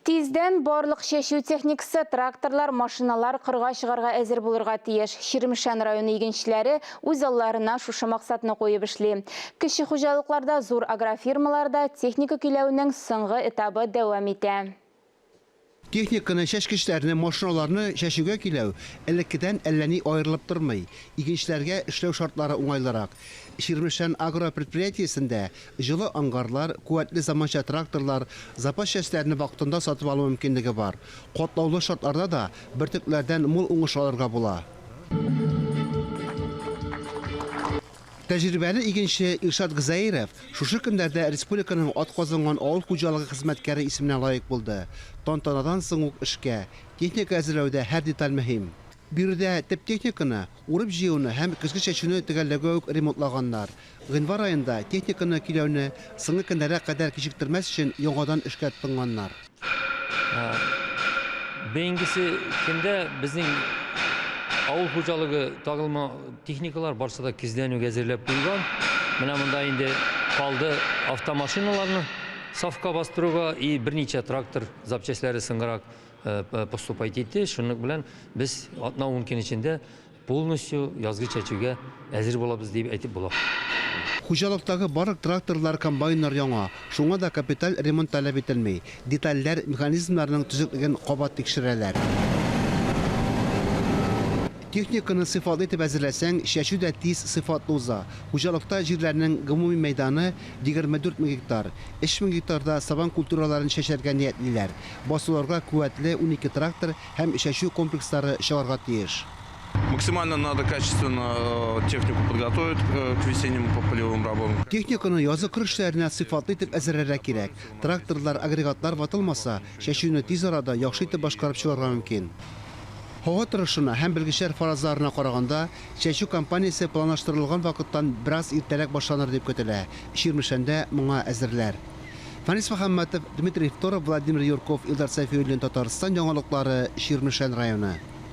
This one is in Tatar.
Тиздән барлык чәчү техникасы, тракторлар, машиналар кырга чыгарга әзер булырга тиеш. Чирмешән районы игенчеләре үз алларына шушы максатны куеп эшли. Кече хуҗалыкларда, зур агрофирмаларда техника көйләүнең соңгы этабы дәвам итә. Техниканы, чәчкечләрне, машиналарны чәчүгә көйләү элеккедән әлләни аерылып тормый. Игенчеләргә эшләү шартлары уңайлырак. Чирмешән Агро предприятиесендә җылы ангарлар, куәтле заманча тракторлар, запас частьләрне вакытында сатып алу мөмкинлеге бар. Катлаулы шартларда да бөртекләрдән мул уңыш алырга була. Тәҗрибәле игенче Илшат Гозәеров шушы көннәрдә республиканың атказанган авыл хуҗалыгы хезмәткәре исеменә лаек булды. Тантанадан соң ук эшкә. Техника әзерләүдә һәр деталь мөһим. Биредә төп техниканы Урып-җыюны һәм көзге чәчүне төгәлләүгә үк ремонтлаганнар. Гыйнвар аенда техниканы көйләүне соңгы көннәргә кадәр кичектермәс өчен яңадан эшкә тотынганнар. Быенгысы көндә безнең авыл хуҗалыгы тагылма техникалар барсы да көздән үк әзерләп куелган. Менә монда инде калды автомашиналарны сафка бастыруга и берничә трактор запчастьләре соңгырак поступать итте. Шуның белән без атна-ун көн эчендә полностью язгы чәчүгә әзер булабыз дип әйтеп була. Хуҗалыктагы барлык тракторлар, комбайннар яңа, шуңа да капиталь ремонт таләп ителми. Детальләр, механизмнарның төзеклеген кабат тикшерәләр. Техниканы сыйфатлы итеп әзерләсәң, чәчү дә тиз, сыйфатлы уза. Хуҗалыкта җирләрнең гомуми мәйданы, 24 мең гектар. 3 мең гектарда сабан культураларын чәчәргә ниятлиләр. Басуларга куәтле 12 трактор һәм чәчү комплекслары чыгарга тиеш. Максимально надо качественно технику подготовить к весенним полевым работам. Техниканы язгы кыр эшләренә сыйфатлы итеп әзерләргә кирәк. Тракторлар, агрегатлар ватылмаса, чәчүне тиз арада яхшы итеп башкарып чыгарга мөмкин. Һава торышына һәм белгечләр фаразларына караганда, чәчү кампаниясе планлаштырылган вакыттан бераз иртәрәк башланыр дип көтелә. Чирмешәндә моңа әзерләр. Фәнис Мөхәммәтов, Дмитрий Второв, Владимир Юрков, Илдар Сәйфиуллин, Татарстан яңалыклары, Чирмешән районы.